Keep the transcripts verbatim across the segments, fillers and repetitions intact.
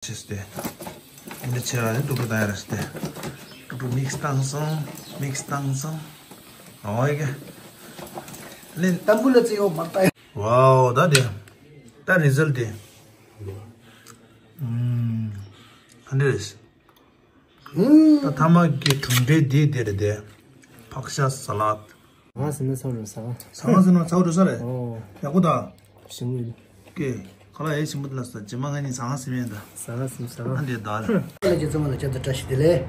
ཅེས་ཏེ། འདི་ཆེ་ར་ནི་ཏུ་ཏུ་ད་ཡ་ར་སྟེ། ཏུ་ཏུ་མིག་སྟངས་སང་། མིག་སྟངས་སང་། ཨོ་ཡ་གི། ལེན། ཏམ་བུ་ལ་ཙི་ཡོ་མ་ཏ་ཡ། ཝའོ་ད་དེ། ད་རི་ཛལ་ཏེ། ཨུམ། ཧན་དེ་རེད། ཨུམ། ད་ཐ་མ་གི་གྲུབ་འབྲས་འདི་འདི་རེད་དེ། ཕག་ཤ་ས་ལད། ང་ཟིན་ན་ཚ་བོ་རུ་ས། ས་ང་ཟིན་ན་ཚ་བོ་རུ་ས་རེད། ཨོ། ཡག་པོ་ད། ཞིམ་གི། ཀེ། ཁ་ལག་ཡེ་ཞིམ་པོ་འདི་ལ་ས་ཇི་མ་ང་གཉིས་ཟ་ང་ཟིན་མེད་ད། ཟ་ང་ཟིན་ཟ་ང་། ཨ་འདི་ད་རེད། ཁ་ལག་གི་བཙུན་མ་ལ་བཅར་ད་བཀྲ་ཤིས་བདེ་ལེགས།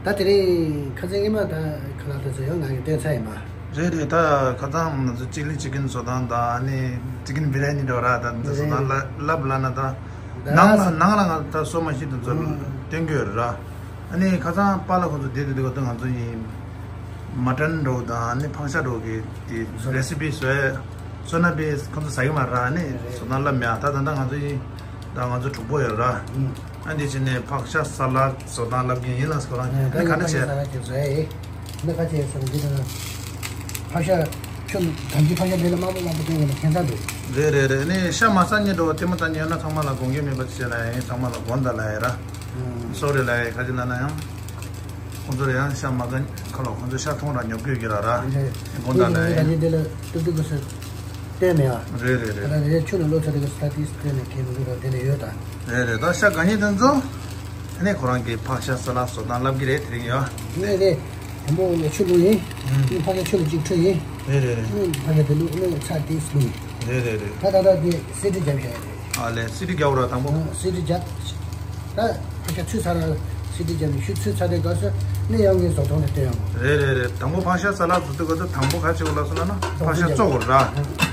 ད་དེ་རིང་ཁ་སང་ཉི་མ་ད་ཁ་ལག་དེ་ཚོ་ཡང་ང་གི་བསྟན་ཚ་ཡིན་མ། རེད་རེད། ད་ཁ་སང་ང་ཚོ་ཅིག་ལི་ཅི་ཀིན་བཟོ་སྟངས་ད་ཨ་ནི་ཅི་ཀིན་བི་ར་ནི་འདྲ་བ་ར་ད་འདི་བཟོ་སྟངས་ལ་ལབ་ལ་ན་ད། ནང་ལ་ནང་ལ་ང་ད་སོ་མ་ཤི་དུ་ཚོ་སྟོན་གྱི་ཡོད་ར། ཨ་ནི་ཁ་སང་པཱ་ལགས་ཁོང་ཚོ་བསྡད་དུས་དེ་ག་ད་ང་ཚོ་ཡིན། མ་ཊན་འདྲ་བོ་དང་ཨ་ནི་ཕག་ཤ་འདྲ་བོ་གི་དེ་རེ་སི་པི་བཟོས། བཟོ་ན་པས་ཁོང་ཚོ་ཟ་གི་མ་ར། ཨ་ནི་བཟོ་ན་ལབ་མེད་ད། ད་ད་ང་ཚོ་ཡིན། ད་ང་ཚོ་གྲོགས་པོ་ཡོད་ར། ཨ་འདི་ཕྱི་ནས་ཕག་ཤ་ས་ལད་བཟོ་སྟངས་ལབ་གི་ཡིན་ལ་ཁོ་རང་ཨ་ནི་ག་ནས་བྱས། ཕག་ཤ་ཆུ་དམ་གྱི་ཕག་ཤ་མེད་ལ་དམར་པོ་དམར་པོ་སྟོན་དགོས་ན་ཁྱད་མཚར་འདུག་རེད་རེད་རེད། ཨ་ནི་ཤ་མ་ཟ་མཁན་འདྲ་བོ་ལྟད་མོ་ལྟ་མཁན་ཡོད་ན་ཚང་མ་ལ་དགོངས་འགལ་མེད་པ་བྱས་ལ་ཡིན། ཚང་མ་ལ་དགོངས་དག་ལ་ཡིན་ར། སོ་རི་ལ་ཡི་ཁ་ཅིག་ལ་ན་ཡང་། ཁོང་ཚོར་ཡང་ཤ་མ་ཟ་ཁ་ལོ། ཁོང་ཚོ་ཤ་མཐོང་ར་ཉོབ་དགོས་ཀྱི་ར་ར། དགོངས་དག་ལ་ཡིན། འདི་ལ་ཏུག་ཏུག་གི་སུ་བསྟན་མེད་ཨ། རེད་རེད་རེད། ད་རེད་ཆུ་ལ་ལོ་ཚ་དེ་གི་སུ་ད་ཏིས་བསྟན་ནས་ཁེ་མི་འདུག་ར། དེ་ལ་ཡོད་ད། རེད་རེད། ད་ཤ་ག་ཉིད་དེ་ཚོ་ཨ་ནི་ཁོ་རང་གི་ཕག་ཤ་ས་ལད་བཟོ་སྟངས་ལབ་ཀྱི་རེད། དེ་རིང་ཡོད། ངས་རེད། དང་པོ་ཆུ་བླུགས་ཡིན། ཨུམ། ཕག་ཤ་ཆུ་ལ་གཅིག་འཁྲུད་ཡིན། རེད་རེད་རེད། ཕག་ཤ་དེ་བླུགས་ནས་ཚ་ཏིས་བླུགས་ཡིན། རེད་རེད་རེད། ད་ད་ད་དེ་སི་ཏི་རྒྱབ་བཞག་ཡ་རེད། ཨ་ལས་སི་ཏི་རྒྱབ་ར་དང་པོ། སི་ཏི་རྒྱབ། ད་ཕག་ཤ་ཚུད་ཚར་ར་སི་ཏི་རྒྱབ་ནས་ཤུ་ཚུད་ཚར་དེ་ག་སོ་ནས་ཡང་ངས་བཟོ་སྟངས་དེ་སྟོན་ཡོང་། རེད་རེད་རེད། དང་པོ་ཕག་ཤ་ས་ལད་བཟོ་དུས་ག་ཚོད་དང་པོ་ག་བྱེད་དགོས་ལབ་སོང་ན་ཕག་ཤ་བཙོ་དགོས་ར།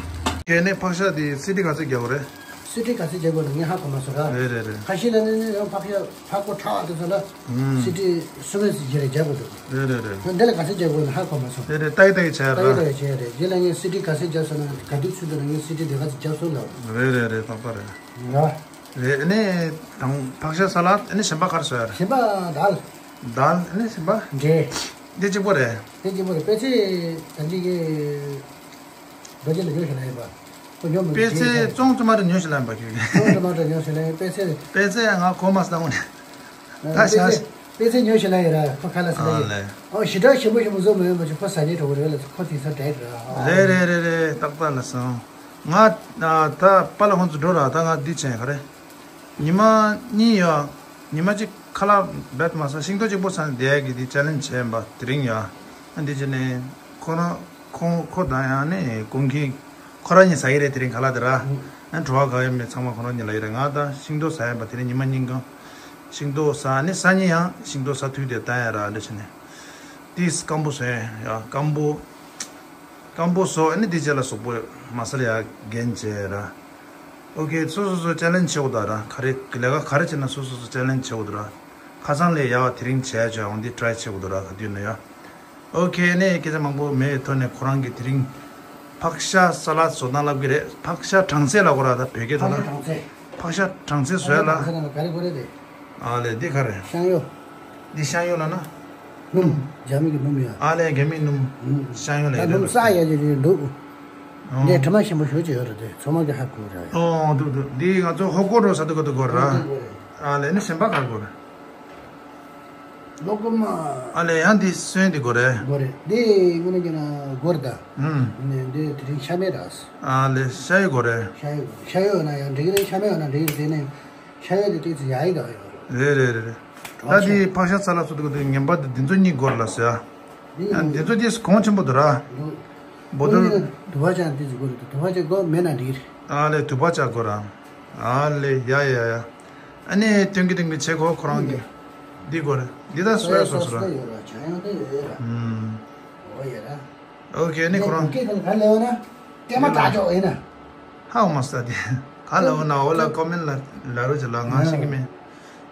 དེ་ནས་ཕག་ཤ་དེ་སི་ཏི་ག་ཚོད་རྒྱག་དགོས་རེད། སི་ཏི་ག་ཚོད་རྒྱག་དགོས་ན་ངས་ཧ་གོ་མ་སོང་ར། རེད་རེད་རེད། ཁ་ཤས་ལ་ནི་ཡང་ཕག་ཤ་ཕག་པོ་ཁྲག་དེ་ཚོ་ལ་ཨུམ། སི་ཏི་སུ་མེད་སི་ཇི་རེ་རྒྱག་དགོས་འདུག་རེད་རེད་རེད། འདི་ལ་ག་ཚོད་རྒྱག་དགོས་ན་ཧ་གོ་མ་སོང་། རེད་རེད། ཏག་ཏག་བྱས་ར། ཏག་ཏག་བྱས་རེད། རྗེས་ལ་ངས་སི་ཏི་ག་ཚོད་རྒྱབ་སོང་ན་ག་དུས་ཚོད་དུ་ངས་སི་ཏི་དེ་ག་ཚོད་རྒྱབ་སོང་ལབ། རེད་རེད་རེད། ཏག་ཏག་རེད། ར། རེད། ཨ་ནི་དང་ཕག་ཤ་ས་ལད་ཨ་ནི་གཞན་པ་ག་རེ་བཟོ་ཡ་རེད། གཞན་པ་དཱལ། དཱལ་ཨ་ནི་གཞན་པ། འབྲས། འདི་གཅིག་པོ་རེད། འདི་གཅིག་པོ་རེད། པད་ཚལ་ད་ཅིག་གི་རྡོ་རྗེ་ལ་ཉོ་ཞིག་ལ་ཡིན་པ། ཁོ་ཉོ་མི་པད་ཚལ་ཅེས་བཙོང་དུ་མ་རེད། ཉོ་ཞིག་ལ་ཡིན་པ་ཁྱོད་ཀྱིས། བཙོང་དུ་མ་རེད། ཉོ་ཞིག་ལ་ཡིན། པད་ཚལ། པད་ཚལ་ང་གོ་མ་སོང་ནས། ད་པད་ཤ་ཚལ། པད་ཚལ་ཉོ་ཞིག་ལ་ཡིན་ར། ཁོ་ཁ་ལ་ས་ལ་ཨ་ཡིན། ལས། ཨོ་ཞེ་དྲག་ཞིམ་པོ་ཞིམ་པོ་བཟོ་མི་ཡོང་པ་ཅིག་ཁོ་ཟ་ཉེ་གྲོགས་རེད་ལ། ཁོ་དེང་སང་ཌའེ་ཊི་ར། རེད་རེད་རེད་རེད། ཏག་ཏག་ལ་སོང་། ང་ད་པཱ་ལགས་ཁོང་ཚོ་འགྲོ་ར། ད་ང་འདི་བྱས་ག་རེ། ཉི་མ་གཉིས་ཡོད། ཉི་མ་གཅིག་ཁ་ལག་བེད་མ་ཟ། ཤིང་ཏོག་གཅིག་པོ་ཟ་ནས་བསྡད་ཡ་གི་དེ་ཅལ་ལེན་བྱས་པ་དེ་རིང་ཡོད། ཨ་འདི་བྱས་ནས་ཁོ་རང་ཁོང་ཁོ་དང་ཡང་ནི་ཀུན་མཁྱེན་ཁོ་རང་གཉིས་ཟ་གི་རེད། དེ་རིང་ཁ་ལག་དེ་ར། ཨ་བྲོ་བ་ག་ཡོད་མེད་ཚང་མ་ཁོ་རང་གཉིས་ལབ་ཀྱི་རེད། ང་ད་ཤིང་ཏོག་ཟ་ཡ་པ་དེ་རིང་ཉི་མ་གཉིས་གང་ཤིང་ཏོག་ཟ་ནི་ཟ་ནི་ཡང་ཤིང་ཏོག་ཟ་དུས་དེ་ལྟ་ཡ་ར། ཨ་འདི་བྱས་ནས་དེ་སྐམ་པོ་ཟ་ཡ་སྐམ་པོ། སྐམ་པོ་བཟོ། ཨ་ནི་དེ་རྗེས་ལ་གཟུགས་པོ་མ་སལ་ཡ་རྒྱན་བྱས་ར། ཨོ་ཁེ། སོ་སོ་སོ་ཅལ་ལེན་བྱེད་དགོས་འདུག་ར། ག་རེ་ལས་ཀ་ག་རེ་བྱེད་ན་སོ་སོ་སོ་ཅལ་ལེན་བྱེད་དགོས་འདུག་ར། ཁ་སང་ལས་ཡག་པ་དེ་རིང་བྱས་བྱས་འོང་དེ་ཊ་རའི་བྱེད་དགོས་འདུག་ར། ག་དུས་ན་ཡ། ཨོ་ཁེ། ཨ་ནི་སྐད་ཆ་མང་པོ་མེད་པའི་ཐོག་ནས་ཁོ་རང་གིས་དེ་རིང་ཕག་ཤ་ས་ལད་བཟོ་སྟངས་ལབ་ཀྱི་རེད། ཕག་ཤ་གྲང་ཚལ་ལབ་དགོས་ར། ད་བོད་སྐད་ཐོག་ལ་ཕག་ཤ་གྲང་ཚལ། ཕག་ཤ་གྲང་ཚལ་བཟོ་ཡ་ལ། ཕག་ཤ་གྲང་ཚལ་ལ་ག་རེ་དགོས་རེད་དེ། ཨ་ལས། འདི་ག་རེ། ཤང་ཡོ། འདི་ཤང་ཡོ་ལབ་ན། སྣུམ། རྒྱ་མི་གི་སྣུམ་ཡ། ཨ་ལས། རྒྱ་མི་སྣུམ། སྣུམ། ཤང་ཡོ་ལབ་ད་ཡ་སྣུམ་རེད། ས་ཡ་ཡ་ཡ་འདུག་ཨོ། འདི་དྲི་མ་ཞིམ་པོ་ཞེ་པོ་ཅིག་ཡོད་རེད་དེ། ཚང་མ་གིས་ཧ་གོ་རེད། ཨོ་འདུག་འདུག་འདི་ང་ཚོ་ཧོ་ཀོ་རོ་ཟ་དུས་ག་དུས་དགོས་ར། ཨ་ལས། ནི་གཞན་པ་ག་རེ་དགོས་རེད། ལོ་ཀོ་མ། ཨ་ལས། ཡང་འདི་སོན་འདི་དགོས་རེད། དགོས་རེད། འདི་དངོས་གནས་བྱས་ན་དགོས་རེད་ད། ཨུམ། ནི་འདི་དེ་རིང་ཤ་མེད་ད། ཨ་ལས། ཤ་ཡོད་དགོས་རེད། ཤ་ཡོད། ཤ་ཡོད་ན་ཡང་འགྲིག་གི་རེད། ཤ་མེད་ཡོད་ན་འགྲིག་གི་རེད། དེ་ནས། ཤ་ཡོད་དེ་ཏོག་ཙམ་ཡག་ཡིན་ད་ཡོད། རེད་རེད་རེད་རེད། ད་དེ་ཕག་ཤ་ས་ལད་བཟོ་དུས་ག་དུས་ངན་པ་དེ་འདི་ཚོ་གཉིས་དགོས་རེད་ལབ་ཟེར་ཡ། འདི་ཡང་འདི་ཚོ་དེ་གོང་ཆེན་པོ་འདུག་ར། འདུག་འབོ་ཏོལ། དུ་བ་ཅག་འདི་ཚོ་དགོས་རེད། དུ་བ་ཅག་དགོས་མེད་ན་འགྲིག་རེད། ཨ་ལས། དུ་བ་ཅག་དགོས་ར། ཨ་ལས། ཡ་ཡ་ཡ། ཨ་ནི་སྟོན་གི་སྟོན་གི་བྱེད་དགོས་ཁོ་རང་གི། འདི་དགོས་རེད། འདི་ད་སོ་ཡ་སོ་སོ་ར། ཡོད་ར། ཇ་ཡང་དེ་ཡོད་ར། ཨུམ། འོ་ཡོད་ར། ཨོ་ཁེ། ནི་ཁོ་རང་། ཀེ་ཁོང་ག་ལེ་འོ་ན། ཀེ་མ་ཏྲ་ཅོ་ཨེ་ན། ཧ་འོ་མ་སྟ་དེ། ག་ལེ་འོ་ན་འོ་ལ་ཀོ་མེན་ལ་ལ་རོ་ཅི་ལ་ང་ཤེས་ཀྱི་མེད།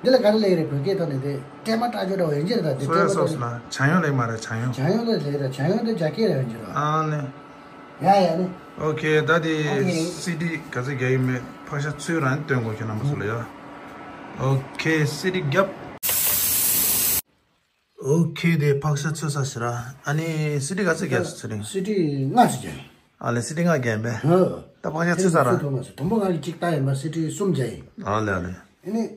འདི་ལ་ག་རེ་ལེ་རེ་བོད་སྐད་ཐོག་ནས་དེ་ཀེ་མ་ཏྲ་ཅོ་འདྲ་བོ་ཡིན་གྱི་རེད་ད། དེ་སོ་ཡ་སོ་སི་ལ་ཇ་ཡོ་ལེ་མ་རེད། ཇ་ཡོ། ཇ་ཡོ་ལེ་ལེ་ར། ཇ་ཡོ་དེ་རྒྱ་སྐད་རེ་ཡིན་གྱི་རེད། ཨ་ནི། ཡ་ཡ་ནི། ཨོ་ཁེ། ད་དེ་ཨོ་ཁེ། སི་ཏི་ག་ཚོད་རྒྱག་ཡོད་མེད་ཕག་ཤ་ཚུད་རང་སྟོན་དགོས་ཁྱོད་རྣམ་པ་ཚོ་ལ་ཡ། ཨོ་ཁེ། སི་ཏི་རྒྱབ། ཨོ་ཁེ། དེ་ཕག་ཤ་ཚོས་ས་ཞེ་ར། ཨ་ནི་སི་ཏི་ག་ཚོད་རྒྱག་སོང་ཚེ་རིང་། སི་ཏི་ལྔ་ཙམ་རྒྱག་ཡིན། ཨ་ལས། སི་ཏི་ལྔ་རྒྱག་ཡིན་པས། ཧོ། ད་ཕག་ཤ་ཚོས་ས་ར། ཚོས་ཐུབ་མ་སོང་། དང་པོ་ང་གིས་གཅིག་བལྟས་ཡིན་པ། སི་ཏི་གསུམ་རྒྱག་ཡིན། ཨ་ལས་ཨ་ལས། ཨ་ནི་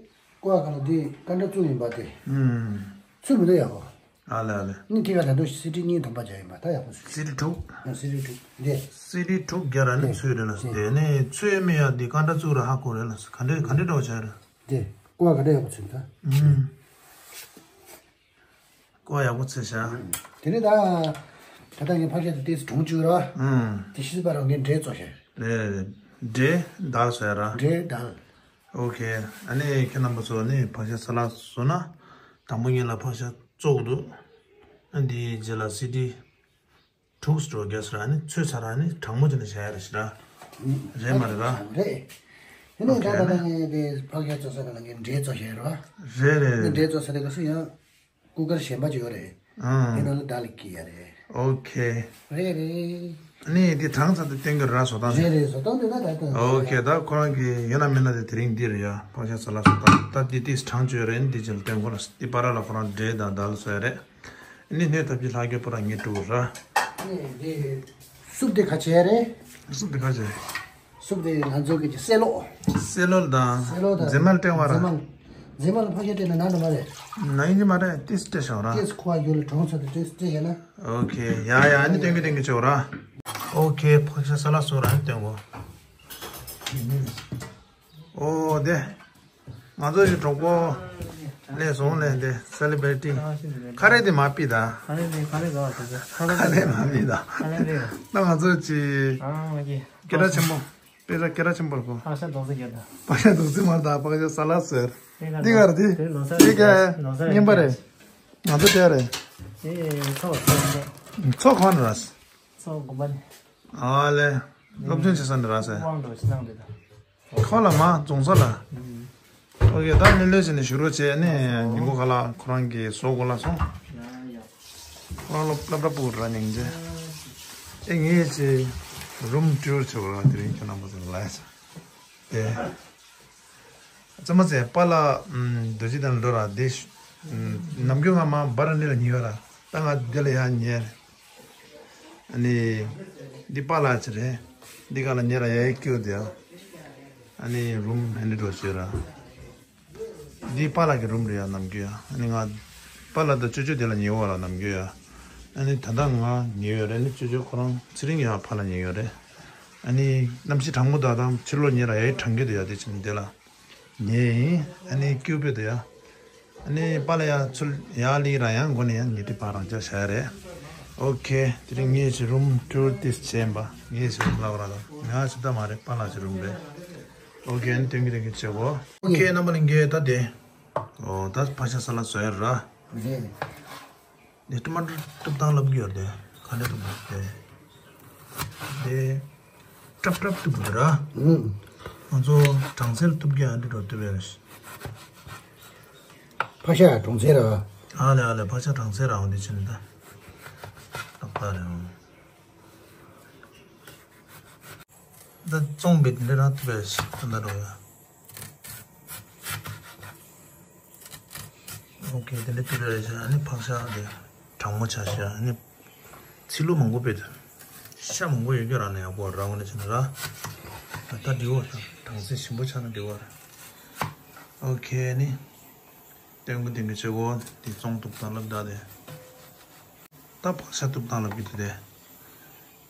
ཀོ་ཨ་ག་ལ་འདི་ཀ་འདྲ་བཙུགས་ཡིན་པ་དེ། ཨུམ། ཚུད་མི་འདུག་ཡག་པོ། ཨ་ལེ་ཨ་ལེ། ནི་ཁྱེད་ཀ་ད་དུང་སི་ཌི་གཉིས་དང་པ་བྱ་ཡིན་པ་ད་ཡག་པོ་ཚུད། སི་ཌི་དྲུག་ཨ་སི་ཌི་དྲུག་འདི། སི་ཌི་དྲུག་བརྒྱ་ར་ནི་ཚུད་རེད་ལ། དེ་ནི་ཚུད་མི་ཡ་འདི་ཀ་འདྲ་བཙུགས་ར་ཧ་གོ་རེད་ལ། ག་འདྲ་ག་འདྲ་འདྲ་བོ་བྱ་ར། འདི་ཀོ་ཨ་ག་འདྲ་ཡག་པོ་ཚུད་ད། ཨུམ། ཀོ་ཡག་པོ་ཚོས་བྱ། དེ་ནས་ད། ད་ལྟ་ངས་ཕག་ཤ་དེ་ཏོག་ཙམ་གྲང་བཅུག་ར། ཨང་། དེ་ཤི་པ་རང་གིས་འབྲས་བཙོ་བྱ། རེད་རེད། འབྲས་དལ་བཟོ་ཡ་ར། འབྲས་དལ། ཨོ་ཁེ། ཨ་ནི་ཁྱེད་རྣམ་པ་ཚོ་ནི་ཕག་ཤ་ས་ལ་བཟོ་ན། དང་པོ་ཉིད་ལ་ཕག་ཤ་བཙོ་དགོས་འདུག་ཨ་འདིའི་རྗེས་ལ་སི་ཌི་དྲུག་སྤྲོ་རྒྱས་སུ་ར་ནི་ཚོས་ཚ་ར་ནི་གྲང་མོ་བྱས་ནས་བྱ་ཡ་ར་ཞི་ར། རེད་མ་རེད་ར། རེད། དེ་ནས་ད་ལྟ་ངས་དེ་ཕག་ཤ་བཙོ་ས་ག་ལ་ངས་འབྲས་བཙོ་བྱ་ཡ་ར། རེད་རེད། ངས་འབྲས་བཙོ་ས་དེ་ག་སུ་ཡང་། ཀུ་ཀར་གཞན་པ་ཅིག་ཡོད་རེད། ཨང་། དེ་ནང་ལ་དལ་སྐྱེལ་ཡ་རེད། ཨོ་ཁེ། རེད་རེད། ནི་འདི་གྲང་ཚར་དུས་སྟོན་གྱི་ར་བཟོ་སྟངས་རེད་རེད། བཟོ་སྟངས་དེ་ན་ད་ལྟ། ཨོ་ཁེ། ད་ཁོ་རང་གི་ཡོད་ན་མེད་ན་དེ་དེ་རིང་འདི་རེད་ཡ། ཕག་ཤ་ས་ལ་བཟོ་སྟངས་ད་འདི་ཏིས་གྲང་བཅོས་རེད། འདི་ཅིག་ལ་སྟོན་གོ་ལ། འདི་པ་ར་ལ་ཁོ་རང་འབྲས་དང་དལ་བཟོ་ཡ་རེད། ནི་སྣོད་ཐབས་ཀྱི་ལྷག་རྒྱུ་པོ་ར་ངེད་དྲུག་ར། ནི་འདི་སུབ་དེ་ག་བྱས་རེད། སུབ་དེ་ག་བྱས། སུབ་དེ་ང་ཚོ་གི་སེ་ལོ། སེ་ལོ་དང་། སེ་ལོ་དང་། རྫི་མལ་སྤྲད་པ་ར། རྫི་མལ། རྫི་མལ་ཕ་གིར་སྤྲད་ན་ནང་དུ་མ་རེད། ནང་གི་མ་རེད། ཏིས་སྤྲད་ཤོག་ར། ཏིས་ཁོ་བ་ཡུལ་ལ་གྲོང་ཚོ་དུ་ཏིས་སྤྲད་ཡོད་ན། ཨོ་ཁེ། ཡ་ཡ། ཨ་ནི་སྟོན་གི་སྟོན་གི་ཆོག་ར། ཨོ་ཁེ། ཕག་ཤ་ས་ལ་སོ་ར་ནི་སྟོན་གོ། ཨོ་དེ། ང་ཚོ་ཡི་གྲོགས་པོ་ལས་བཟུང་ལས་འདི་སེ་ལི་བྷི་རི་ཊི། ཁ་རས་དེ་མ་ཕུད་ད། ཁ་རས་དེ་ཁ་རས་ག་བ་ཟེར། ཁ་རས་མ་ཕུད་ད། ཁ་རས་དེ། ད་ང་ཚོ་ཅི། ཨ་མ་གི། སྐད་གྲགས་ཆེན་པོ། དཔེ་ཆ་སྐད་གྲགས་ཆེན་པོ་རེད་གོ། ཕག་ཤ་རྡོག་རྩ་བརྒྱབ་ད། ཕག་ཤ་རྡོག་རྩ་མ་རེད་ད། ཕག་ཤ་ས་ལ་ཟེར། འདི་ག་རེད་དེ། དེ་ལོ་སར་འདི་ག་རེད། ལོ་སར་རྙིང་པ་རེད། ང་ཚོ་དེ་རེད། དེ་ཚོ་ཚོ་གང་རེད། ཚོ་དགོན་པ་ནས། ཨ་ལེ། སློབ་སྦྱོང་བྱེད་ས་འདི་ར་ཟེར། དབང་འགྲོ་ཕྱི་ནང་འདི་དང་། ཁོ་ལ་མ་རྫོང་ས་ལ། ཨོ་ཁེ། ད་ལེ་ལེ་བྱས་ནས་བཞུགས་རོགས་བྱས་ནས་ཉིན་གུང་ཁ་ལག་ཁོ་རང་གིས་བཟོ་དགོས་ལ་སོང་། ཁོ་རང་སློབ་སློབ་གྲྭ་ཕྲུ་གུ་ར་ཉིན་རྗེས། ཨེ་ངས་ཅི། རུམ་ཊུར་བྱེད་དགོས་ར། དེ་རིང་ཁྱོད་རྣམ་པ་ཚོ་ལ་ཡ་ས། དེ། ཙམ་མ་ཟད་པཱ་ལགས་རྡོ་རྗེ་གདན་ལ་འགྲོ་ར་དེ། ནམ་རྒྱུན་ང་མ་འབར་ནི་ལ་ཉེ་བ་ར། ད་ང་འདི་ལ་ཡ་ཉེ། ཨ་ནི། འདི་པཱ་ལགས་ཅི་རེད། འདི་ག་ལ་ཉེ་ར་ཡ་ཡ་སྐྱོ་དེ་ཡ། ཨ་ནི་རུམ་ཧན་འདྲ་འགྲོ་བྱོས་ར། འདི་པཱ་ལགས་ཀྱི་རུམ་རེད་ཡ་ནམ་རྒྱུན་ཡ། ཨ་ནི་ང་། པཱ་ལགས་དང་ཅོ་ཅོ་དེ་ལ་ཉེ་བ་ར་ནམ་རྒྱུན་ཡ། ཨ་ནི་ད་ལྟ་ང་ཉེ་ཡོད་རེད། ཨ་ནི་ཅོ་ཅོ་ཁོ་རང་ཚེ་རིང་ཡ་ཕ་ལ་ཉེ་ཡོད་རེད། ཨ་ནི་གནམ་གཤིས་གྲང་མོ་དང་དང་ཕྱི་ལོགས་ཉེ་ར་ཡ་ཡི་གྲང་གི་དེ་ཡ་དེ་ཕྱིན་དེ་ལ། ཉེ་ཡིན། ཨ་ནི་སྐྱུག་པོ་དེ་ཡ། ཨ་ནི་པཱ་ལགས་ཡ་ཚུར་ཡར་སླེབས་ར་ཡང་མགོ་ནས་ཡང་ཉེ་དེ་ཕར་རང་འཇགས་བྱ་ཡ་རེད། ཨོ་ཁེ། དེ་རིང་ངས་ཀྱི་རུམ་ཊུར་ཏིས་བྱས་ཡིན་པ། ངས་ཀྱི་རུམ་ལབ་ར་ད། ང་ཞིག་ད་མ་རེད། པཱ་ལགས་ཀྱི་རུམ་རེད། ཨོ་ཁེ། ཨ་ནི་སྟོན་གི་སྟོན་གི་བྱེད་གོ། ཨོ་ཁེ། རྣམ་པ་ལྷན་རྒྱས་ད་དེ། ཨོ་ད་ཕག་ཤ་ས་ལ་བཟོ་ཡ་ར། རེད། དེ་ཊ་མ་ཊར་གཏུབ་སྟངས་ལབ་གི་ཡོད་དེ། ག་འདྲ་གཏུབ་དགོས་དེ། དེ། ཀྲབ་ཀྲབ་གཏུབ་དགོས་ར། ཨུམ། ང་ཚོ་གྲང་ཚལ་གཏུབ་གི་ཡ་འདི་འགྲོ་གཏུབ་ཡ་རེད། ཕག་ཤ་གྲང་ཚལ་ར། ཨ་ལེ་ཨ་ལེ། ཕག་ཤ་གྲང་ཚལ་ར་འོ་འདི་ཕྱིན་ད། ཏག་ཏག་རེད་འོ། ད་བཙོང་བའི་འདི་རང་གཏུབ་ཡ་ཞིག་ད་འགྲོ་ཡ། ཨོ་ཁེ། དེ་འདྲ་ཅིག་རེད་བྱས། ཨ་ནི་ཕག་ཤ་དེ་གྲང་མོ་ཆགས་ཤག་ཨ་ནི་ཚིལ་ལུ་མང་པོ་སྤྲད་དེ། ཤ་མང་པོ་ཡོད་རྒྱུ་ར་ནི་ཡག་པོ་ར། འོ་ནི་ཕྱིན་ན་ར། ད་ལྟ་འགྲིག་པ་རེད། གྲང་ཚལ་ཞིམ་པོ་ཆགས་ན་འགྲིག་པ་རེད། ཨོ་ཁེ། ཨ་ནི་སྟོན་གི་སྟོན་གི་བྱེད་གོ། དེ་བཙོང་གཏུབ་སྟངས་ལབ་ད་དེ། ད་ཕག་ཤ་གཏུབ་སྟངས་ལབ་གི་འདུག་དེ།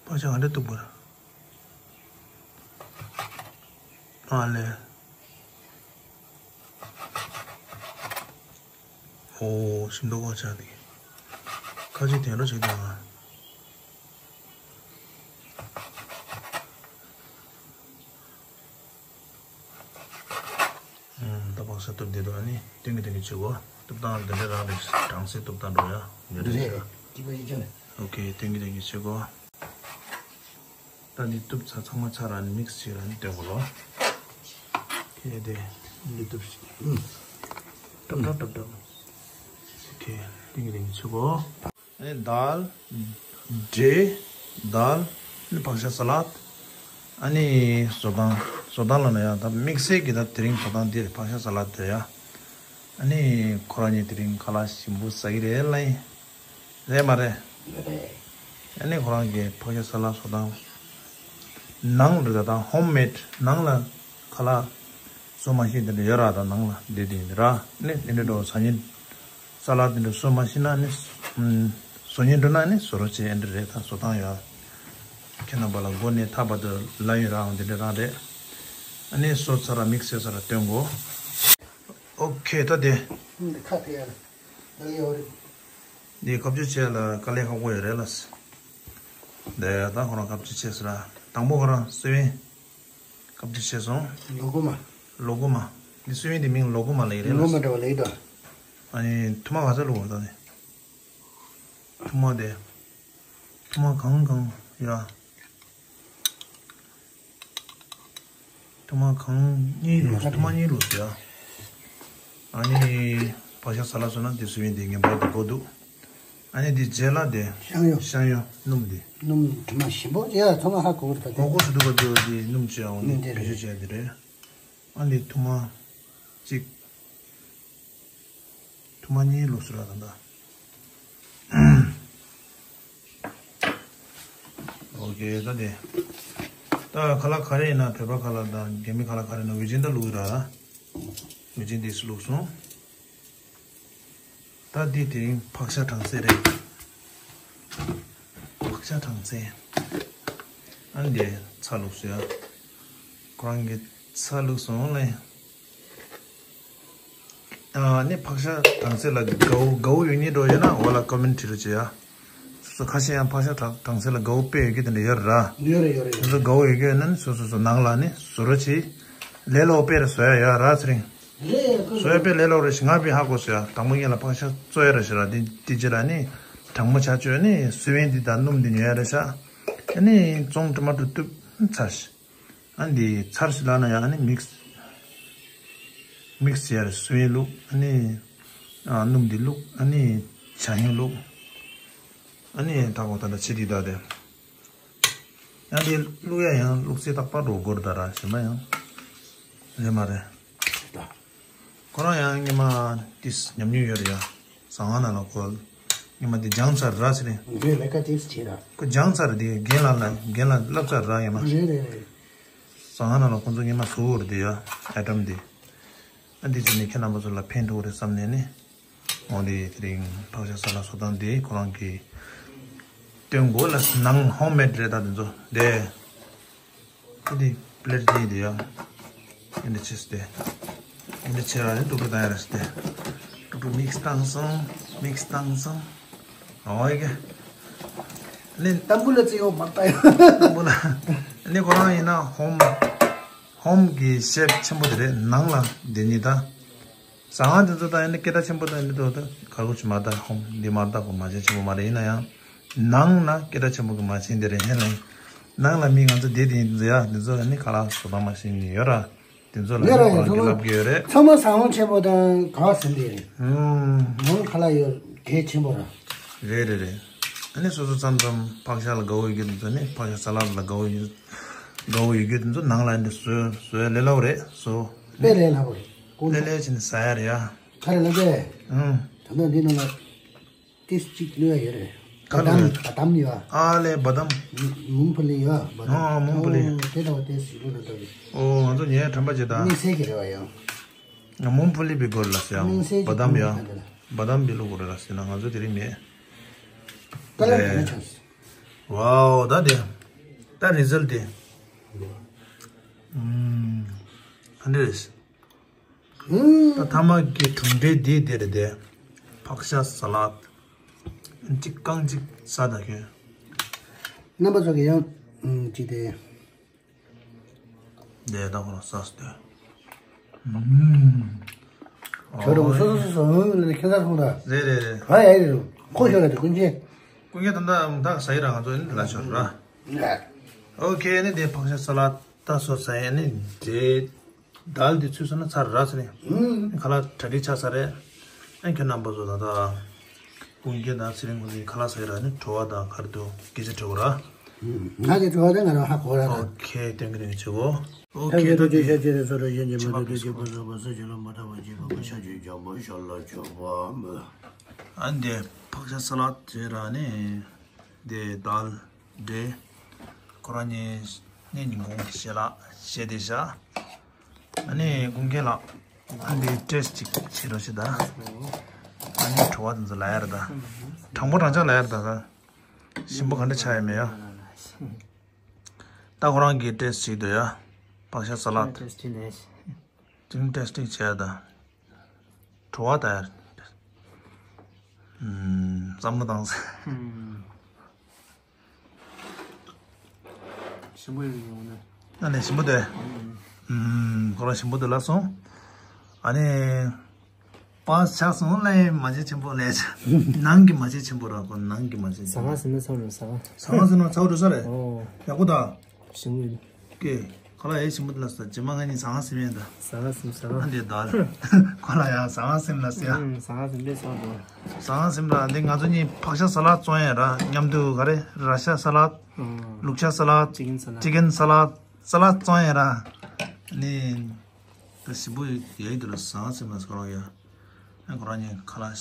ཕག་ཤ་ག་འདྲ་གཏུབ་དགོས་ར། ཨ་ལེ། ཨོ། ཞིམ་མདོག་ཁ་ཆག་འདི། ཁ་ཆེ་དེ་འདྲ་བྱེད་དང་། ཨུམ། ད་ཕག་ཤ་གཏུབ་བསྡད་འདུག་ཨ་ནི་སྟོན་གི་སྟོན་གི་བྱེད་གོ། གཏུབ་སྟངས་འདི་འདྲ་རང་རེད། གྲང་ཚལ་གཏུབ་སྟངས་འགྲོ་ཡ། འདི་འདྲ་རེད། བྱེད་ཡ། ཨོ་ཁེ། སྟོན་གི་སྟོན་གི་བྱེད་གོ། ད་འདི་གཏུབ་ཚར། ཚང་མ་ཚར་ར་ནི་མིག་སི་བྱེད་ར་ནི་སྟོན་གོ་ལོ། ཁེ་དེ་འདི་གཏུབ་ཤིག་ཀྲབ་ཀྲབ་ཀྲབ་ཀྲབ། ཁེ་སྟོན་གི་སྟོན་གི་བྱེད་གོ། ཨ་ནི་དལ། འབྲས། དལ། ཨ་ནི་ཕག་ཤ་ས་ལད། ཨ་ནི་བཟོ་སྟངས། བཟོ་སྟངས་ལབ་ན་ཡང་ད་དམིགས་བསལ་གྱི་ད་དེ་རིང་བཟོ་སྟངས་འདི་རེད། ཕག་ཤ་ས་ལད་དེ་རེད་ཡ། ཨ་ནི་ཁོ་རང་གཉིས་དེ་རིང་ཁ་ལག་ཞིམ་པོ་ཟ་གི་རེད་ལ་ཡིན། རེད་མ་རེད། རེད། ཨ་ནི་ཁོ་རང་གི་ཕག་ཤ་ས་ལད་བཟོ་སྟངས། ནང་རེད་ད། ད་ཧོམ་མེད་ནང་ལ་ཁ་ལག་བཟོ་མ་ཤེས་དེ་འདྲ་ཡོད་ར། ད་ནང་ལ་བསྡད་དེ་ཡིན་ར། ནི་དེ་འདྲ་འགྲོ་ཟ་ཉིན་ས་ལ་དེ་འདྲ་བཟོ་མ་ཤེས་ན་ནི་ཨམ་བཟོ་ཉིན་འགྲོ་ན་ནི་བཟོ་རོགས་བྱེད། ཨེ་འདྲ་རེད། ད་བཟོ་སྟངས་ཡོད། ཁྱེད་རྣམ་པ་ལ་མགོ་ནས་མཐའ་བར་དུ་ལབ་ཡོད་ར། འོང་དེ་འདྲ་རང་རེད། ཨ་ནི་བཟོ་ཚར་ར་མིག་སི་བྱས་ཚར་ར་སྟོན་གོ། ཨོ་ཁེ། ད་དེ་ཁ་ཕྱེ་ཡ་ལ་ཡོད་རེད། འདི་བཀའ་བཅུ་ཆེ་ལ་དཀའ་ལས་ཁག་པོ་ཡོད་རེད་ལ། འདི་ད་ཁོ་རང་བཀའ་བཅུ་ཆེ་ཟེར་ར། དང་པོ་ཁོ་རང་སུ་ཡིན། བཀའ་བཅུ་ཆེ་སོང་། ལོ་གོ་མ། ལོ་གོ་མ། འདི་སུ་ཡིན། འདི་མིང་ལོ་གོ་མ་ལབ་ཀྱི་རེད་ལོ་གོ་མ་ལ། འདྲ་བ་ལབ་ཀྱི་འདུག་ཨ་ནི་ཐུར་མ་ག་ཚོད་བླུགས་པ་ད་ནི། ཐུར་མ་དེ། ཐུར་མ་གང་གང་ཡ། ཐུར་མ་གང་གཉིས་བླུགས། ཐུར་མ་གཉིས་བླུགས་ཡ། ཨ་ནི་བག་ཆགས་ས་ལ་སོང་ན་འདི་སུ་ཡིན། འདི་ངན་པ་འདི་གོ་འདུག་ཨ་ནི་འདི་རྗེས་ལ་དེ་ཤང་ཡོ། ཤང་ཡོ་སྣུམ་འདི། སྣུམ་དྲི་མ་ཞིམ་པོ་ཡ། ཚང་མ་ཧ་གོ་གི་རེད་ད། ངོ་ལྐོག་སུ་འདུག་ག་འདུག་འདི་སྣུམ་བྱས་འོང་ནི་སྣུམ་དེ་བེད་སྤྱོད་བྱས་འདི་རེད། ཨ་ནི་ཐུར་མ་གཅིག་ཐུར་མ་གཉིས་བླུགས་སོང་ར་ད་ལྟ། ཨོ་ཁེ། ད་དེ་ད་ཁ་ལག་ག་རེ་ཡིན་ན། བོད་པ་ཁ་ལག་དང་རྒྱ་མི་ཁ་ལག་ག་རེ་ཡིན་ན་ཝེ་ཇིན་ད་བླུགས་ར། ཝེ་ཇིན་དེ་སུ་བླུགས་སོང་། ད་འདི་དེ་རིང་བག་ཆགས་གྲང་ཚད་རེད། བག་ཆགས་གྲང་ཚད། ཨ་འདི་ཚྭ་བླུགས་སོང་ཡ། ཁོ་རང་གི་ཚྭ་བླུགས་སོང་ལེ། ཨ་ནི་བག་ཆགས་གྲང་ཚད་ལ་དགའ་བོ་དགའ་བོ་ཡོད་མཁན་འདྲ་ཡོད་ན་འོག་ལ་ཀོ་མེན་ཊི་བྲིས་རོགས་བྱེད་ཡ། སོ་སོ་ཁ་ཤས་ཡང་བག་ཆགས་གྲང་གྲང་ཚད་ལ་དགའ་བོ་དཔེ་ཡོད་མཁན་དེ་འདྲ་ཡོད་ར། ཡོད་རེད་ཡོད་རེད། དེ་ཚོ་དགའ་བོ་ཡོད་མཁན་ཡོད་ན་ནི་སོ་སོ་སོ་ནང་ལ་ནི་བཟོ་རོགས་བྱེད། ལས་སླ་པོ་དཔེ་ར་བཟོ་ཡ་ཡོད་ར་ཚེ་རིང་། ལས་ཁོ་བཟོ་ཡ་དཔེ་ལས་སླ་པོ་རེད་ཤག་ང་དཔེ་ཧ་གོ་སོང་ཡ། དང་པོ་ངེད་ལ་བག་ཆགས་བཙོ་ཡ་ར་ཞེ་དྲག་དེ་དེ་རྗེས་ལ་ནི་གྲང་མོ་ཆགས་བཅུག་ནི་སུ་ཝེན་འདི་དང་སྣུམ་འདི་ཉོ་ཡ་ར་ཤག་ཨ་ནི་བཙོང་དྲི་མ་དྲུ་གཏུབ་ཚར་ཤག་ཨ་འདི་ཚར་ཞིག་ལ་ན་ཡང་ཨ་ནི་མིག་སི་མིག་སི་ཡར་སུ་ཡིན་བླུགས། ཨ་ནི་ཨ་སྣུམ་འདི་བླུགས། ཨ་ནི་ཇ་ཧིང་བླུགས། ཨ་ནི་ད་གོ་ད་ལྟ་ཕྱི་འདི་ད་དེ་ཡང་འདི་བླུགས་ཡ་ཡང་བླུགས་ཚེ་ཏག་ཏག་འགྲོ་དགོས་རེད་ད་ར། གཞན་པ་ཡང་རེད་མ་རེད། ཁོ་རང་ཡང་སྔོན་མ་ཏིས་ཉམས་མྱོང་ཡོད་རེད་ཡ། ཟ་ཁང་ནང་ལ་ཁོ་སྔོན་མ་དེ་སྦྱངས་ཚར་ར་ཟེར་ནས། འདི་ལས་ཀ་ཏིས་བྱེད་ར། ཁོ་སྦྱངས་ཚར་དེ་རྒན་ལགས་ལ་རྒན་ལགས་བསླབ་ཚར་ར་སྔོན་མ། རེད་རེད་རེད། ཟ་ཁང་ནང་ལ་ཁོ་ཚོ་སྔོན་མ་བཟོ་བོར་དེ་ཡ་ཨའི་ཊམ་དེ། ཨ་འདི་ཚོ་ནི་ཁྱེད་རྣམ་པ་ཚོ་ལ་ཕན་ཐོགས་རེད་བསམ་ནས་ནི། འོ་དེ་དེ་རིང་བག་ཆགས་ས་ལ་བཟོ་སྟངས་དེ་ཁོ་རང་གི་སྟོན་དགོས་ལ། ནང་ཧོམ་མེད་རེད་ད་དེ་ཚོ་དེ། ཨ་འདི་པི་ལེ་ཊི་དེ་ཡ། ཨ་འདི་ཆེས་ཏེ། ཨ་འདི་ཆེ་ར་ནི་ཏུག་ཏུག་བཏང་ཡ་ར་སྟེ། ཏུག་ཏུག་མིག་སི་བཏང་སོང་། མིག་སི་བཏང་སོང་། ཨོ་ཡ་གི། ནི་ཏམ་བུ་ལ་ཙི་ཡོ་མ་བཏང་ཡ། ཏམ་བུ་ལ། ནི་ཁོ་རང་ཡིན་ན་ཧོམ། ཧོམ་གི་ཤེཕ་ཆེན་པོ་དེ་རེད། ནང་ལ་དེ་ཉིད་ད། ཟ་ཁང་དེ་ཚོ་དང་ཡིན་ན་སྐད་གྲགས་ཆེན་པོ་དང་ཡིན་ན་དོ་དོ་ག་གོ་ཆུ་མ་ད་ཧོམ་འདི་མ་ད་གོ་མ་ཆེན་ཆེན་པོ་མ་རེད། ཡིན་ན་ཡང་ནང་ན་སྐད་གྲགས་ཆེན་པོ་གི་མ་ཆེན་དེ་རེད། ཧེ་ལས་ནང་ལ་མི་ང་ཚོ་བསྡད་དེ་ཡིན་ཚོ་ཡ། དེ་ཚོ་ནི་ཁ་ལག་བཟོ་སྟངས་མ་ཤེས་ནི་ཡོད་ར། དེ་ཚོ་ལ་ནི་ཁོ་རང་གི་ལབ་གི་ཡོད་རེད། ཚང་མ་ཟ་ཁང་ཆེན་པོ་དང་ག་བ་ཟིན་དེ་རེད། ཨུམ། ནང་ཁ་ལག་ཡོད་གལ་ཆེན་པོ་ར། རེད་རེད་རེད། ཨ་ནི་སོ་སོ་མཚམས་མཚམས་ཕག་ཤ་ལ་དགའ་བོ་ཡོད་རྒྱུ་དེ་ཚོ་ནི་ཕག་ཤ་ས་ལ་ལ་དགའ་བོ་ཡོད་དགའ་བོ་ཡོད་རྒྱུ་དེ་ཚོ་ནང་ལ་འདི་བཟོས་བཟོས་ལས་སླ་པོ་རེད་བཟོ། དཔེ་ལས་སླ་པོ་རེད། ཀུན་ལས་སླ་བྱས་ནས་ཟ་ཡ་རེད་ཡ། ག་རེ་ལབ་པས། ཨང་། ད་ལྟ་འདི་ནང་ལ་ཏིས་གཅིག་བླུགས་ཡ་ཡོད་རེད། ག་རེ་བ་དམ་བ་དམ་ཡོད་ཨ། ཨ་ལས་བ་དམ། མུང་ཕུ་ལི་ཡོད་བ་དམ། ཨ་མུང་ཕུ་ལི། ཨོ་དེ་ལྟ་བུ་ཏིས་གཅིག་བླུགས་ན་ལྟ་བུ། ཨོ་ང་ཚོ་ཉལ་དྲན་པ་བྱེད་ད། དམིགས་བསལ་གྱི་རེད་བ་ཡང་། ང་མུང་ཕུ་ལི་བི་གོར་ལ་སི་ཡང་། དམིགས་བསལ་བ་གྱི་དམ་ཡ། དམིགས་བསལ་གྱི་རེད། བ་དམ་བི་ལུ་གོ་རེ་ལ་སི་ན་ང་ཚོ་དེ་རིང་མེད། ད་ལ་ལས། ནས་ཆགས། ཝའོ་ད་དེ། ད་རི་ཛལ་དེ། ཨུམ། ཧན་དེ། ད་ཐ་མ་གི་གྲུབ་འབྲས་འདི་འདི་རེད་དེ། ཕག་ཤ་ས་ལད། གཅིག་རྐང་གཅིག་ཟ་ད་ཁྱོད། རྣམ་པ་ཚོ་གི་ཡང་གཅིག་དེ། འདི་ད་ཁོ་རང་ཟ་སྟེ། ཁྱོད་རང་སོ་སོ་སོ་སོ་ལས་ཁྱད་མཚར་ཁོང་ད། རེད་རེད་རེད། ཧ་ཡ་ཡ་རེད། ཁོ་ཤོར་ར་དེ་ཀུན་ཁྱེད། ཀུན་ཁྱེད་ད་ད་ད་ཟ་ཡི་ར་ང་ཚོ་ནི་ལ་ཤོར་ར། ཨོ་ཁེ་ནི་དེ་ཕག་ཤ་ས་ལད་ད་སོ་ཟ་ཡ་ནི་འདྲེ། དལ་འདི་ཚུད་སོང་ན་ཚར་ར་ཟེར་ནས། ཨུམ། ཁ་ལག་གྲ་སྒྲིག་ཆགས་ས་རེད། ཨ་ཁྱོད་རྣམ་པ་ཚོ་ད་ལྟ་ཀུན་མཁྱེན་དང་ཚེ་རིང་ཁོང་ཚོའི་ཁ་ལག་ཟ་ཡི་ར་ནི་བྲོ་བ་དང་ག་རེ་འདུག་སྐད་ཆ་དྲི་དགོས་ར། ཨུམ། ང་གི་བྲོ་བ་དེ་ང་རང་ཧ་གོ་ར་ད། ཨོ་ཁེ་སྟོན་གི་རེད་བྱེད་གོ། ཨོ་ཁེ་ད་དེ་ཤ་ཅི་རེད་སོ་ར་གཞན་གྱིས་མ་ཐུབ་དུས་ཀྱི་ཕ་ས་པ་ས་ཆུ་ལ་མ་ཐག་པ་ཅི་བ་པ་ཤ་ཆུ་ཇམ་པོ་ཤ་ལ་ཆོག་པ་མོ། ཨ་འདི་ཕག་ཤ་ས་ལད་དེ་ར་ནི་འདི་དལ། འདྲེ། ཁོ་རང་གཉིས་གཉིས་ཉིན་གུང་ཞལ་ལག་བཞེས་བསྡད་བཞག་ཨ་ནི་ཀུན་མཁྱེན་ལགས། ཨ་ནི་ཊེ་སི་ཊི་ཅིག་བྱེད་རོགས་བྱེད་ད། ཨ་ནི་བྲོ་བ་དེ་ཚོ་ལབ་ཡ་རེད་ད། དྲང་པོ་དྲང་བཞག་ལབ་ཡ་རེད་ད། ཞིམ་པོ་ག་འདྲ་ཆགས་ཡོད་མེད་ཡ། ད་ཁོ་རང་གིས་ཊེ་སི་ཊི་བྱེད་འདོད་ཡ། ཕག་ཤ་ས་ལད། ཊེ་སི་ཊི་ནས། ཅིག་ཊེ་སི་ཊི་བྱས་ད། བྲོ་བ་ད་ཡ། ཨུམ། བསམ་བློ་བཏང་ཟེར། ཞིམ་པོ་ཡོད་ཡོང་ནས། ཨ་ནི་ཞིམ་པོ་དེ། ཨུམ། ཁོ་རང་ཞིམ་པོ་དེ་ལ་སོང་། ཨ་ནི། པ་ཆགས་སོང་ལས་མ་བྱེད་ཆེན་པོ་ལས། ནང་གི་མ་བྱེད་ཆེན་པོ་ར་ཁོ་ནང་གི་མ་བྱེད་ཟ་ཁང་ཟིན་ན་ཚ་བོ་རེད་ཟ་ཁང་། ཟ་ཁང་ཟིན་ན་ཚ་བོ་རེད་ས་རེད། ཨོ། ཡག་པོ་ད། ཞིམ་པོ་ཡོད། ཀེ། ཁོ་ལ་ཡའི་ཞིམ་པོ་དེ་ལ་ཟ་རྗེས་མ་ང་གཉིས་ཟ་ཁང་ཟིན་ཡོད་ད། ཟ་ཁང་ཟིན་ཟ་ཁང་། ཨ་འདི་ད། ཁོ་ལ་ཡ་ཟ་ཁང་ཟིན་ལ་ཟ་ཡ། ཨུམ། ཟ་ཁང་ཟིན་པས་ཟ་དོ། ཟ་ཁང་ཟིན་ལ་འདི་ང་ཚོ་གཉིས་ཕག་ཤ་ས་ལད་བཙོང་ཡ་ར་མཉམ་དུ་ག་རེ་ར་ཤ་ས་ལད། ཨུམ། ལུག་ཤ་ས་ལད། ཅི་ཀན་ས་ལད། ཅི་ཀན་ས་ལད། ས་ལད་བཙོང་ཡ་ར། ནི། ད་ཞིམ་པོ་ཡ་ཡི་དུ་ལ་ཟ་ཁང་ཟིན་ལ་ཟ་ཁང་ཡ། ཨ་ཁོ་རང་གཉིས་ཁ་ལག་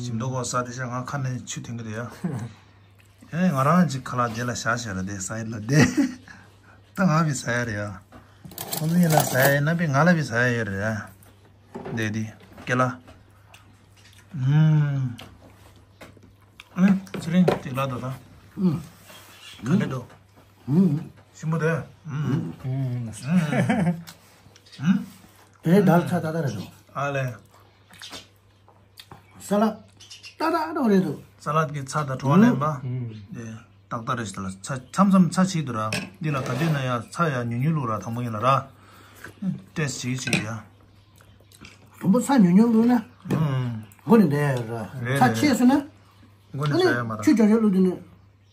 ཞིམ་མདོག་གོ་ས་དེ་ཤ་ང་ཁ་ནས་ཆུ་ཐོན་གི་རེད་ཡ། ཨེ་ང་རང་གཅིག་ཁ་ལག་རྗེས་ལ་བཞག་བཞག་ར་དེ་ས་ཡི་ལ་དེ། ད་ང་བི་ས་ཡ་རེད་ཡ། ཁོང་ཚོ་གཉིས་ལ་ས་ཡ་ཡིན་ན་བི་ང་ལ་བི་ས་ཡ་ཡོད་རེད་ཡ། དེ་དེ་ཀེ་ལ། ཨུམ། ཨེ་ཚེ་རིང་གཅིག་ལ་ད་ད། ཨུམ། ག་འདྲ་འདུག་ཨུམ། ཞིམ་པོ་དེ། ཨུམ། ཨུམ། ཨུམ། དེ་ནས་ད་ལ་ཚ་ཏག་ཏག་རེད་འདུག་ཨ་ལས། ས་ལད་ཏག་ཏག་རང་རེད་འདུག་ས་ལད་ཀྱི་ཚྭ་དང་བྲོ་བ་ལེན་པ། ཨུམ། དེ་ཏག་ཏག་རེད་ཟེར་ལ་ཚྭ་མཚམས་མཚམས་ཚྭ་ཆེ་འདུག་ར། འདི་ལ་ག་དུས་ན་ཡ་ཚྭ་ཡ་ཉུང་ཉུང་བླུགས་ར་དང་པོ་ཡིན་ལ་ར། ཊེ་སི་ཊི་བྱེད་ཀྱི་བྱེད་ཀྱི་ཡ། དང་པོ་ཚྭ་ཉུང་ཉུང་བླུགས་ན། ཨུམ། མགོ་ནས་འདྲ་ཡ་ར། རེད་ཚྭ་རེད། ཆེ་སོང་ན། མགོ་ནས་ཨ་ནི་ཟ་ཡ་མ་ར། ཆུ་ཆུང་ཆུང་བླུགས་དུས་ནི།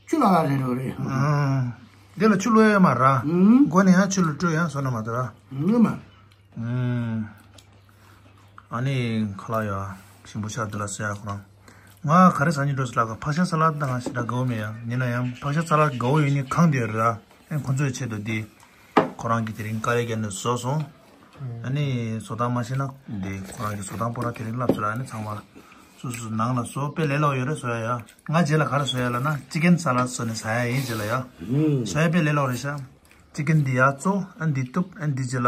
ཆུ་ལ་ལ་རེ་རོ་རེ། ཨང་། དེ་ལ་ཆུ་བླུགས་ཡ་མ་ར། ཨང་། མགོ་ནས་ཡང་ཆུ་ལ་སྤྲོད་ཡང་བཟོ་ན་མ་དེ་ར། ངོ་མ། ཨང་། ཨ་ནི་ཁ་ལག་ཡ་ཞིམ་པོ་ཤར་དུ་ལ་ཟེར་ཡ་ཁོ་རང་། ང་ག་རེ་ཟ་ཉིན་འགྲོ་ཟེར་ལ་ག་ཕག་ཤ་ས་ལད་དང་ང་ཞེ་དྲག་དགའ་བོ་མེད་ཡ། ཡིན་ན་ཡང་ཕག་ཤ་ས་ལད་དགའ་བོ་ཡོད་ནི་གང་དེ་ར། ཨེ་ཁོ་ཚོའི་ཆེད་དུ་འདི། ཁོ་རང་གིས་དེ་རིང་དཀའ་ལས་བརྒྱབ་ནས་བཟོས་སོང་། ཨ་ནི་བཟོ་སྟངས་མ་ཤེས་ན་འདི་ཁོ་རང་གིས་བཟོ་སྟངས་པོ་ར་དེ་རིང་བསླབ་ཚུལ་ཨ་ནི་ཚང་མ་སོ་སོ་ནང་ལ་བཟོ་དཔེ་ལས་སླ་པོ་ཡོད་རེད་བཟོ་ཡ་ཡ། ང་རྗེས་ལ་ག་རེ་བཟོ་ཡ་ལ་ན་ཅི་ཀན་ས་ལད་བཟོ་ནས་ཟ་ཡ་ཡིན་རྗེས་ལ་ཡ། བཟོ་ཡ་དཔེ་ལས་སླ་པོ་རེད་ཤག་ཅི་ཀན་འདི་ཡ་བཙོ་ཨ་འདི་གཏུབ་ཨ་འདི་རྗེས་ལ་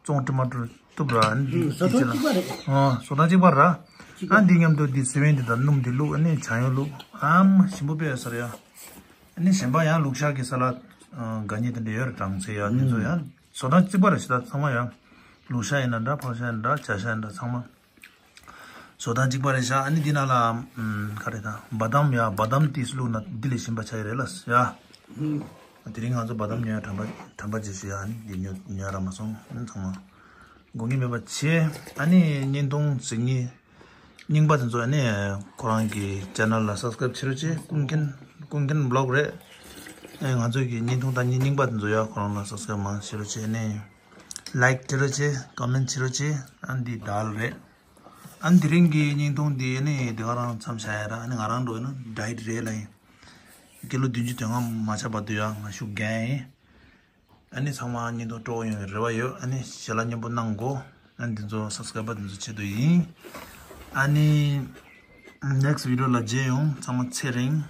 བཙོང་ཊི་མ་ཊོ་གཏུབ་ར་ཨ་འདི་བཟོ་སྟངས་གཅིག་པ་རེད། ཨ་བཟོ་སྟངས་གཅིག་པ་ར། ཨ་འདི་མཉམ་དུ་འདི་སོ་ཡན་འདི་དང་སྣུམ་འདི་བླུགས་ཨ་ནི་ཆང་ཡང་བླུགས་ཨ་མ་ཞིམ་པོ་དཔེ་ཡོད་ས་རེད་ཡ། ཨ་ནི་གཞན་པ་ཡང་ལུག་ཤ་གི་ས་ལད་དགའ་ཉེ་དེ་འདྲ་ཡོད་རེད་གྲང་ཚད་ཡ་དེ་ཚོ་ཡང་བཟོ་སྟངས་གཅིག་པ་རེད་ཤག་ད་ཚང་མ་ཡང་ལུག་ཤ་ཡིན་ན་འདྲ་ཕག་ཤ་ཡིན་ན་འདྲ་བྱ་ཤ་ཡིན་ན་འདྲ་ཚང་མ་བཟོ་སྟངས་གཅིག་པ་རེད་ཤག་ཨ་ནི་འདི་ནང་ལ་ག་རེ་ད་བ་དམ་ཡ་བ་དམ་ཏིས་བླུགས་ན་འདི་ལས་ཞིམ་པ་ཆགས་ཡོད་རེད་ལ་ཡ། དེ་རིང་ང་ཚོ་བ་དམ་ཉོ་ཡ་དྲན་པ་དྲན་པ་བརྗེད་ཤག་ཡ་ཨ་ནི་འདི་ཉོ་ཉོ་ཡ་རག་མ་སོང་ཨ་ནི་ཚང་མ་དགོས་ངེས་མེད་པ་བྱས་ཨ་ནི་བརྙན་ཐུང་གཟིགས་མཁན། རྙིང་པ་དེ་ཚོ་ཨ་ནི་ཁོ་རང་གི་ཅེ་ནལ་ལ་སབ་སི་ཀ་རེབ་བྱེད་རོགས་བྱེད། ཀུན་མཁྱེན་ཀུན་མཁྱེན་བི་ལོག་རེད། ཨེ་ང་ཚོ་གི་བརྙན་ཐུང་ལྟ་མཁན་རྙིང་པ་དེ་ཚོ་ཡ་ཁོ་རང་ལ་སབ་སི་ཀ་རེབ་མང་བྱེད་རོགས་བྱེད། ཨ་ནི་ལའིཀ་བྱེད་རོགས་བྱེད། ཀོ་མེན་ཊི་བྱེད་རོགས་བྱེད། ཨ་འདི་དལ་རེད། ཨ་དེ་རིང་གི་བརྙན་ཐུང་འདི་ཨ་ནི་དེ་ག་རང་མཚམས་བཞག་ཡ་ར། ཨ་ནི་ང་རང་འགྲོ་ཡིན་ན་ཌའེ་ཊི་རེད་ལ་ཡིན། ཀི་ལོ་བདུན་ཅུ་དོན་ལྔ་མ་ཆགས་བར་དུ་ཡ་ང་ཤུགས་རྒྱག་ཡིན། ཨ་ནི་ཚང་མ་བརྙན་ཐུང་སྤྲོ་པོ་ཡོང་བའི་རེ་བ་ཡོད། ཨ་ནི་ཞལ་ལག་མཉམ་པོ་གནང་དགོས། ཨ་ནི་འདི་ཚོ་སབ་སི་ཀ་རེབ་པ་འདི་ཚོ་ཆེད་དུ་ཡིན། ཨ་ནི་ནེག་སི་ཊི་བི་ཌི་ཡོ་ལ་མཇལ་ཡོང་། ཚང་མ་ཚེ་རིང་།